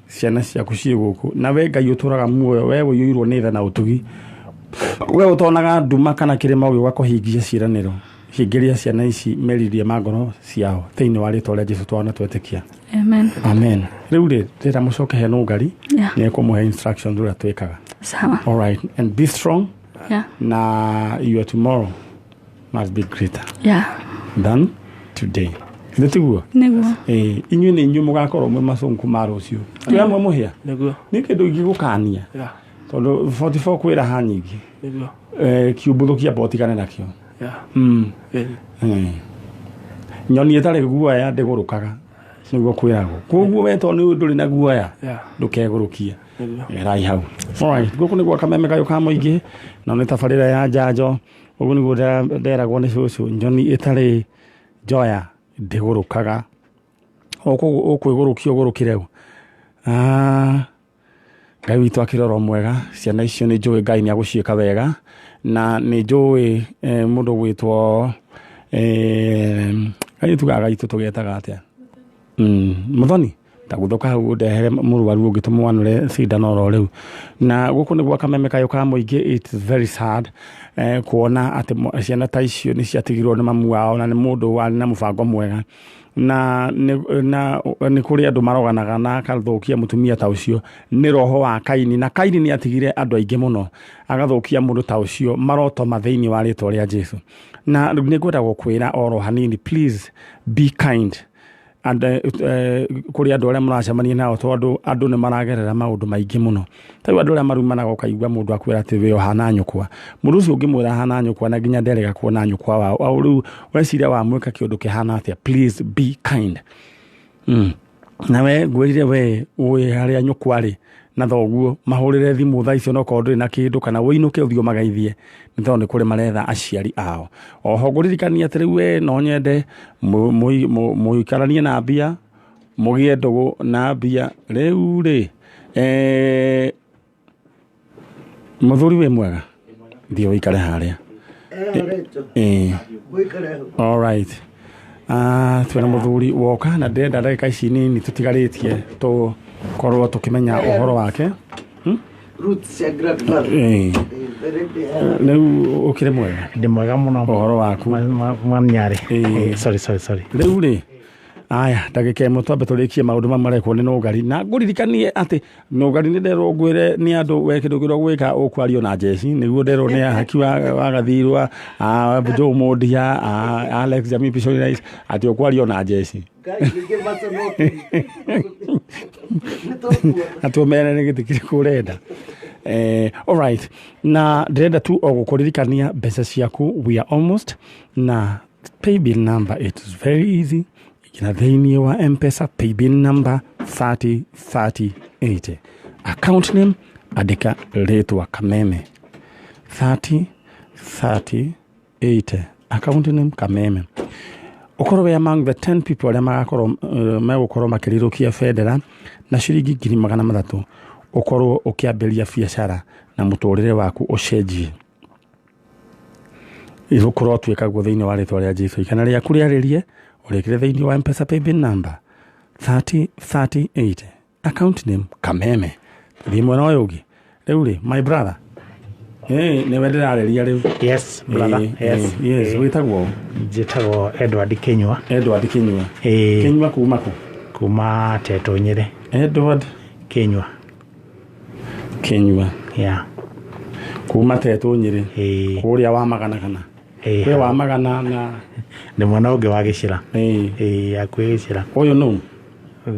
[SPEAKER 1] ciana ciaku ciĩ gũkũ. Na we Ngai ũtũraga muoyo, we ũiyũirwo nĩ tha na ũtugi. We ũtonaga nduma kana kĩrĩma ũgĩũka kũhingia ciĩranĩro. Hingĩria ciana ici meririe ma ngoro ciao thĩinĩ wa rĩtwa rĩa Jesũ twana twetĩkia.
[SPEAKER 5] Amen.
[SPEAKER 1] Amen. Rĩu rĩ, ndĩrenda mũcoke he Nũngari.
[SPEAKER 5] Yeah.
[SPEAKER 1] Nĩ ekũmũhe instructions ũrĩa twĩkaga.
[SPEAKER 5] Sawa.
[SPEAKER 1] All right. And be strong.
[SPEAKER 5] Yeah.
[SPEAKER 1] Na your tomorrow must be greater.
[SPEAKER 5] Yeah.
[SPEAKER 1] Than today. Nĩ tiguo?
[SPEAKER 5] Nĩguo.
[SPEAKER 1] Inyuĩ nĩ inyuĩ mũgakorwo mwĩ macũngũ ma rũciũ. Twĩ hamwe Mũhĩa?
[SPEAKER 6] Nĩguo.
[SPEAKER 1] Nĩ kĩndũ ingĩgũkania.
[SPEAKER 6] Yeah.
[SPEAKER 1] Tondũ 44 kwĩra ha nyingĩ.
[SPEAKER 6] Nĩguo.
[SPEAKER 1] Kiũmbũthũ kĩa mbotigane nakĩo.
[SPEAKER 6] Yeah.
[SPEAKER 1] Nyoni ĩtarĩ guoya ndĩgũrũkaga. Nĩguo kwĩragwo. Koguo we tondũ nĩ ndũrĩ na guoya,
[SPEAKER 6] Yeah.
[SPEAKER 1] ndũkegũrũkie.
[SPEAKER 6] Nĩguo.
[SPEAKER 1] Gerai hau. Alright, gũkũ nĩ gwa Kameme kayũ ka mũingĩ, na nĩ tabarĩra ya njanjo. Ũguo nĩguo nderagwo nĩ cũcũ, nyoni ĩtarĩ njoya ndĩgũrũkaga. Ũkwĩgũrũkia ũgũrũkire ũ? Ah, Ngai witũ akĩrora mwega, ciana icio nĩ njũĩ Ngai nĩ agũciĩka wega, na nĩ njũĩ mũndũ gwĩtwo kairĩtu gaka gaitũ tũgetaga atĩa? Mũthoni, tagũthũka hau ũndehere mũrwaru ũngĩ tũmwanũre cindano oro rĩu. Na gũkũ nĩ gwa Kameme kayũ ka mũingĩ, it's very sad kuona atĩ ciana ta icio nĩ ciatigirwo nĩ mamu wao, na nĩ mũndũ warĩ na mũbango mwega. Na nĩ kũrĩ andũ maroganaga na akathũkia mũtumia ta ũcio nĩ roho wa Kaini, na Kaini nĩ atigire andũ aingĩ mũno agathũkia mũndũ ta ũcio marotoma thĩinĩ wa rĩtwa rĩa Jesu. Na nĩ ngwenda gũkwĩra oro hanini, please be kind and kũrĩ andũ arĩa mũracemania nao, tondũ andũ nĩ maragerera maũndũ maingĩ mũno. Ta rĩu andũ arĩa marumanaga, ũkaigua mũndũ akwĩra atĩ we ũhana nyũkwa, mũndũ ũcio ũngĩmwĩra ahana nyũkwa na nginya nderega kuona nyũkwa wao, au rĩu weciria wamwĩka kĩũndũ kĩhana atĩa? Please be kind. Nawe ngwĩrire we ũĩ harĩa nyũkwa rĩ na thoguo, mahũrĩre thimũ thaa icio nokorwo ndũrĩ na kĩndũ, kana ũinũke ũthiĩ ũmageithie, nĩ tondũ nĩ kũrĩ maretha aciari ao. Oho ngũririkania atĩ rĩu we no nyende mũikaranie na mbia, mũgĩe ndũgũ na mbia. Rĩu rĩ mũthuri wĩ mwega, thiĩ ũikare harĩa. All right. Twĩna mũthuri woka na ndĩrenda ndagĩka ici nini tũtigarĩtie tũkorwo tũkĩmenya ũhoro wake.
[SPEAKER 4] Roots cia grandfather.
[SPEAKER 1] Rĩu ũkĩrĩ mwega?
[SPEAKER 7] Ndĩ mwega mũno.
[SPEAKER 1] Ũhoro waku?
[SPEAKER 7] Manyarĩ. Sorry, sorry, sorry.
[SPEAKER 1] Rĩu rĩ, aya ndagĩka ĩmwe twambe tũrĩkie maũndũ mamwe marekwo nĩ Nũngari, na ngũririkanie atĩ Nũngari nĩ nderwo ngwĩre nĩ andũ we kĩndũ kĩrĩa ũgwĩka ũkwario na njeci, nĩguo nderwo nĩ Haki wa Gathirwa, Joe Mondia, Alex Jamii Pishonize, atĩ ũkwario na njeci atĩ ũmere nĩ gĩtĩ kĩrĩkũ ũrenda. All right, na ndĩrenda tu o gũkũririkania mbeca ciaku, we are almost na paybill number, it is very easy. Ingĩra thĩinĩ wa M-Pesa, paybill number 303080, account name andĩka rĩtwa Kameme, 303080, account name Kameme. Ũkorwo wĩ among the 10 people arĩa magakorwo megũkorwo makĩrirũkia bendera na ciringi 300,000, ũkorwo ũkĩambĩrĩria biacara na mũtũrĩre waku ũcenjie. Gũkorwo tuĩka guo thĩinĩ wa rĩtwa rĩa Jesu. Ikana rĩaku rĩarĩrie ũrĩkĩre thĩinĩ wa M-Pesa paybill number 303080, account name Kameme. Thiĩ mwena ũyũ ũngĩ. Rĩu rĩ, my brother, nĩwe ndĩrarĩria rĩu.
[SPEAKER 7] Yes, brother. Yes.
[SPEAKER 1] Yes, wĩtagwo?
[SPEAKER 7] Njĩtagwo Edward Kinyua.
[SPEAKER 1] Edward Kinyua. Kinyua kuma kũ?
[SPEAKER 7] Kuma Tetũ Nyĩrĩ.
[SPEAKER 1] Edward
[SPEAKER 7] Kinyua.
[SPEAKER 1] Kinyua.
[SPEAKER 7] Yeah.
[SPEAKER 1] Kuma Tetũ Nyĩrĩ. Kũrĩa wa Magana kana? Kwĩ wa Magana na
[SPEAKER 7] nĩ mwena ũngĩ wa Gĩcĩra. Hakuhĩ Gĩcĩra.
[SPEAKER 1] Ũyũ nũ?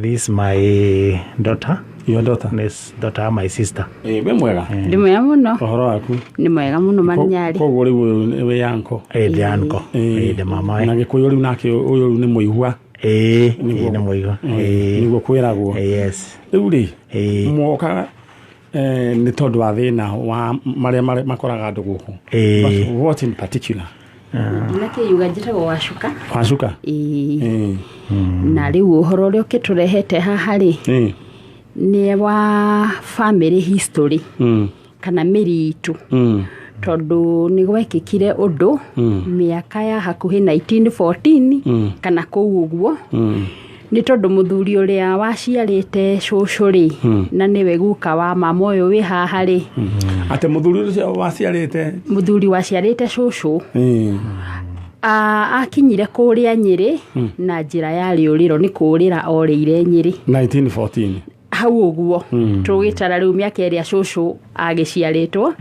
[SPEAKER 7] This my daughter.
[SPEAKER 1] Your daughter?
[SPEAKER 7] This daughter, my sister.
[SPEAKER 1] Wĩ mwega?
[SPEAKER 8] Ndĩ mwega mũno.
[SPEAKER 1] Ũhoro waku?
[SPEAKER 8] Nĩ mwega mũno Manyarĩ.
[SPEAKER 1] Koguo rĩu ũyũ wĩ uncle?
[SPEAKER 7] Ndĩ uncle. Ndĩ mama.
[SPEAKER 1] Na Gĩkũyũ rĩu nake ũyũ rĩu nĩ mũigua.
[SPEAKER 7] Nĩ mũigua.
[SPEAKER 1] Nĩguo kwĩragwo.
[SPEAKER 7] Yes.
[SPEAKER 1] Rĩu rĩ, mwoka nĩ tondũ wa thĩna wa marĩa makoraga andũ gũkũ. But what in particular?
[SPEAKER 8] Ndinakĩiuga njĩtagwo Wacuka.
[SPEAKER 1] Wacuka?
[SPEAKER 8] Ĩĩ. Na rĩu ũhoro ũrĩa ũkĩtũrehete haha rĩ, nĩ wa family history kana mĩri itũ, tondũ nĩ gwekĩkire ũndũ mĩaka ya hakuhĩ 1914 kana kũu ũguo, nĩ tondũ mũthuri ũrĩa waciarĩte cũcũ rĩ, na nĩwe guka wa mama ũyũ wĩ haha rĩ.
[SPEAKER 1] Atĩ mũthuri ũcio waciarĩte?
[SPEAKER 8] Mũthuri waciarĩte cũcũ akinyire kũrĩa Nyĩrĩ na njĩra ya rĩũrĩro, nĩ kũrĩra orĩire Nyĩrĩ
[SPEAKER 1] 1914
[SPEAKER 8] hau ũguo. Tũgĩtara rĩu mĩaka ĩrĩa cũcũ agĩciarĩtwo,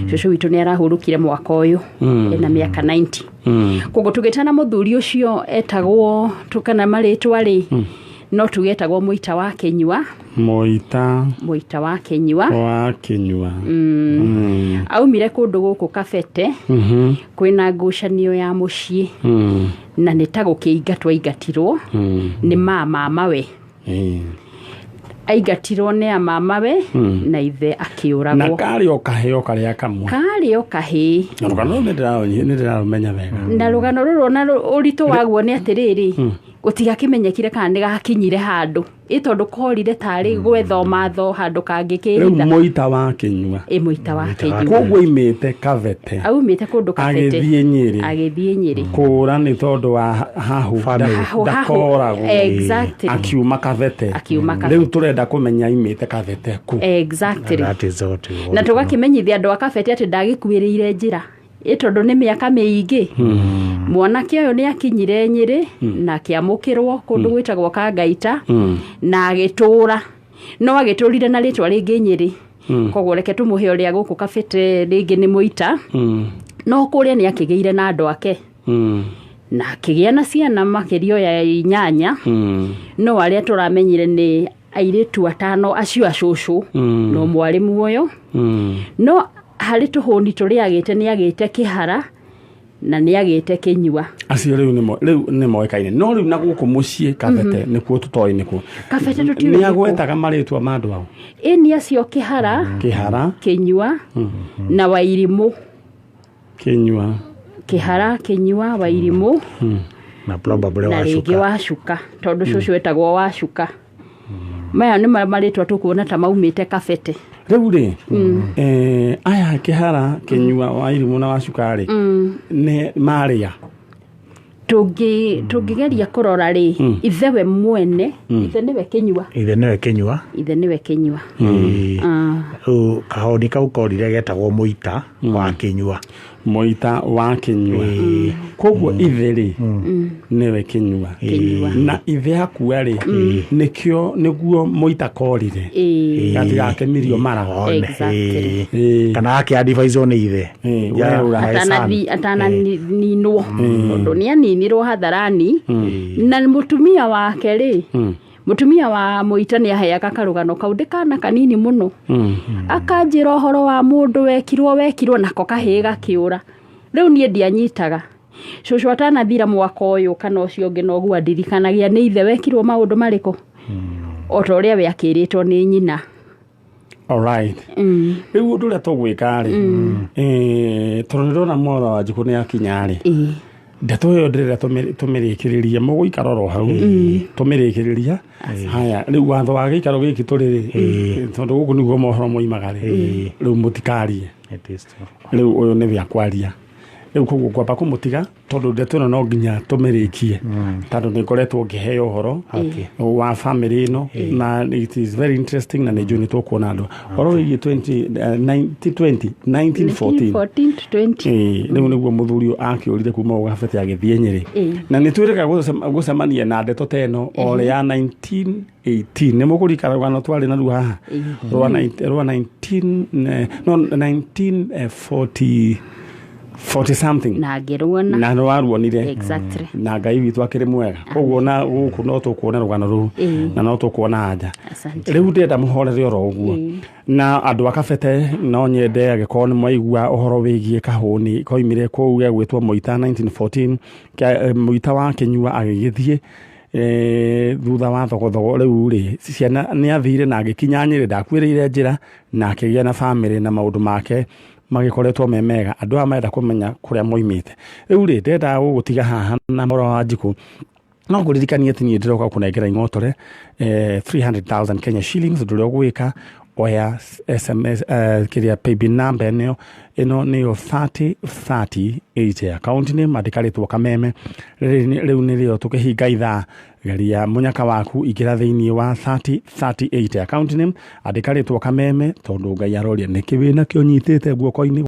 [SPEAKER 8] cũcũ witũ nĩ arahurũkire mwaka ũyũ ena mĩaka 90. Koguo tũgĩtana mũthuri ũcio etagwo kana marĩtwa rĩ, No tugetagwo Mũita wa Kĩnyua.
[SPEAKER 1] Mũita.
[SPEAKER 8] Mũita wa Kĩnyua.
[SPEAKER 1] Wa Kĩnyua.
[SPEAKER 8] Aumire kũndũ gũkũ Kabete. Kwĩna ngucanio ya mũciĩ. Na nĩ ta gũkĩingatwo aingatirwo nĩ mamawe. Aingatirwo nĩ amamawe na ithe
[SPEAKER 1] Na
[SPEAKER 8] akĩũragwo.
[SPEAKER 1] Karĩ o kaheo karĩa kamwe.
[SPEAKER 8] Karĩ o kahĩĩ.
[SPEAKER 1] Na rũgano rũu nĩ ndĩrarũmenya wega.
[SPEAKER 8] Na rũgano rũrũ na ũritũ waguo nĩ atĩrĩrĩ, gũtigakĩmenyekire kana nĩ gakinyire handũ ĩ, tondũ korire tarĩ gwetha matho handũ
[SPEAKER 1] Rĩu
[SPEAKER 8] kangĩkĩhitha.
[SPEAKER 1] Mũita wa Kĩnyua.
[SPEAKER 8] Ĩ, Mũita wa Kĩnyua.
[SPEAKER 1] Koguo imĩte Kabete.
[SPEAKER 8] Aumĩte kũndũ Kabete.
[SPEAKER 1] Agĩthiĩ Nyĩrĩ.
[SPEAKER 8] Agĩthiĩ Nyĩrĩ.
[SPEAKER 1] Kũra nĩ tondũ wa hahu.
[SPEAKER 7] Family.
[SPEAKER 8] Hahu, hahu.
[SPEAKER 1] Ndakoragwo.
[SPEAKER 8] Exactly.
[SPEAKER 1] Akiuma Kabete.
[SPEAKER 8] Akiuma Kabete.
[SPEAKER 1] Rĩu tũrenda kũmenya imĩte Kabete ku.
[SPEAKER 8] Exactly.
[SPEAKER 7] That is what we want
[SPEAKER 8] Na
[SPEAKER 7] to know.
[SPEAKER 8] tũgakĩmenyithia andũ a Kabete atĩ ndagĩkuĩrĩire njĩra ĩ, tondũ nĩ mĩaka mĩingĩ. Mwanake ũyũ nĩ akinyire Nyĩrĩ na akĩamũkĩrwo kũndũ gwĩtagwo Kangaita na agĩtũra, no agĩtũrire na rĩtwa rĩngĩ Nyĩrĩ. Koguo reke tũmũhe ũrĩa gũkũ Kabete rĩngĩ nĩ Mũita, no kũrĩa nĩ akĩgĩire na andũ ake na akĩgĩa na ciana makĩria ya 8. No arĩa tũramenyire nĩ airĩtu 5 acio acũcũ, no mwarĩ muoyo. No harĩ tũhũni tũrĩa agĩte, nĩ agĩte Kĩhara na nĩ agĩte Kĩnyua.
[SPEAKER 1] Acio rĩu nĩ moĩkaine, no rĩu na gũkũ mũciĩ Kabete nĩkuo tũtoĩ nĩkuo.
[SPEAKER 8] Kabete tũtiũĩ
[SPEAKER 1] Nĩ
[SPEAKER 8] nĩkũ.
[SPEAKER 1] agwetaga marĩtwa ma andũ ao.
[SPEAKER 8] Ĩni acio Kĩhara,
[SPEAKER 1] Kĩhara.
[SPEAKER 8] Kĩnyua na Wairimũ.
[SPEAKER 1] Kĩnyua.
[SPEAKER 8] Kĩhara, Kĩnyua, Wairimũ.
[SPEAKER 7] Na probably
[SPEAKER 8] Na rĩngĩ
[SPEAKER 7] Wacuka.
[SPEAKER 8] Wacuka, tondũ cũcũ wetagwo Wacuka. Maya nĩ marĩtwa tũkuona ta maumĩte Kabete.
[SPEAKER 1] Rĩu rĩ, aya Kĩhara, Kĩnyua, Wairimũ na Wacuka rĩ, nĩ marĩa
[SPEAKER 8] Tũngĩgeria kũrora rĩ, ithe we mwene, ithe nĩwe Kĩnyua.
[SPEAKER 7] Ithe nĩwe Kĩnyua.
[SPEAKER 8] Ithe nĩwe Kĩnyua.
[SPEAKER 7] Ĩĩ.
[SPEAKER 8] Ah.
[SPEAKER 7] Rĩu kahoni kau korire getagwo Mũita wa Kĩnyua.
[SPEAKER 1] Mũita wa Kĩnyua. Koguo ithe rĩ nĩwe Kĩnyua.
[SPEAKER 8] Kĩnyua.
[SPEAKER 1] Na ithe akua rĩ, nĩkĩo nĩguo Mũita korire. Gatigakĩmirio mara.
[SPEAKER 7] One.
[SPEAKER 8] Exactly.
[SPEAKER 7] Ĩĩ. Kana akĩadviswo nĩ ithe.
[SPEAKER 1] Ĩĩ,
[SPEAKER 7] Ya,
[SPEAKER 1] we ũra.
[SPEAKER 7] my son.
[SPEAKER 8] Atananinwo, tondũ nĩ aninirwo hadharani. Na mũtumia wake rĩ, mũtumia wa Mũita, nĩ aheaga karũgano kau ndĩ kana kanini mũno. Akanjĩra ũhoro wa mũndũ wekirwo nako kahĩĩ gakĩũra. Rĩu niĩ ndianyitaga. Cũcũ atanathira mwaka ũyũ kana ũcio ũngĩ, noguo andirikanagia nĩ ithe wekirwo maũndũ marĩkũ, o ta ũrĩa we akĩrĩtwo nĩ nyina.
[SPEAKER 1] Alright. Rĩu ũndũ ũrĩa tũgwĩka rĩ, tondũ nĩ ndĩrona mwara wa Njukũ nĩ akinya rĩ, ndeto ĩyo ndĩrenda tũmĩrĩkĩrĩrie. Mũgũikara oro hau tũmĩrĩkĩrĩria. Haya, rĩu watho wa gĩikaro gĩkĩ tũrĩ rĩ, tondũ gũkũ nĩguo mohoro moimaga rĩ, rĩu mũtikarie.
[SPEAKER 7] It is true.
[SPEAKER 1] Rĩu ũyũ nĩwe akwaria rĩu, koguo ngwamba kũmũtiga tondũ ndeto ĩno no nginya tũmĩrĩkie, tondũ nĩ ngoretwo ngĩheo ũhoro wa family ĩno na it is very interesting, na nĩ njũĩ nĩ tũkuona andũ ũhoro wĩgiĩ 20 1920 1914.
[SPEAKER 8] 14 to 20.
[SPEAKER 1] Ĩĩ, rĩu nĩguo mũthuri ũyũ akĩũrire kuma gũkũ Kabete agĩthiĩ Nyĩrĩ. Na nĩ twĩrĩga gũcemania na ndeto ta ĩno o ya 1918. Nĩ mũkũrikana rũgano twarĩ naruo haha rwa 19 no 1940 40 something.
[SPEAKER 8] Na ngĩruona.
[SPEAKER 1] Na nĩwaruonire.
[SPEAKER 8] Exactly.
[SPEAKER 1] Na Ngai witũ akĩrĩ mwega, koguo na gũkũ no tũkuona rũgano rũu na no tũkuona anja.
[SPEAKER 8] Asante.
[SPEAKER 1] Rĩu ndĩrenda mũhorere oro ũguo na andũ a Kabete. No nyende angĩkorwo nĩ mwaigua ũhoro wĩgiĩ kahũni koimire kũu gegwĩtwo Mũita 1914, Mũita wa Kĩnyua agĩgĩthiĩ thutha wa thogothogo. Rĩu rĩ, ciana nĩ athire na agĩkinya Nyĩrĩ, ndakuĩrĩire njĩra, na akĩgĩa na bamĩrĩ na maũndũ make magĩkoretwo me mega. Andũ aya marenda kũmenya kũrĩa moimĩte. Rĩu rĩ, ndĩrenda gũgũtiga haha na mũro wa Njikũ, no ngũririkanie atĩ niĩ ndĩroka kũnengera ing'otore 300,000 Kenya shillings. Ũndũ ũrĩa ũgwĩka, oya SMS kĩrĩa paybill number ĩno nĩyo 3038, account name andĩka rĩtwa Kameme. Rĩu nĩrĩo tũkĩhinga ithaa. Geria mũnyaka waku, ingĩra thĩinĩ wa 3038, account name andĩka rĩtwa Kameme, tondũ Ngai aroria nĩkĩ wĩnakĩo nyitĩte guoko-inĩ.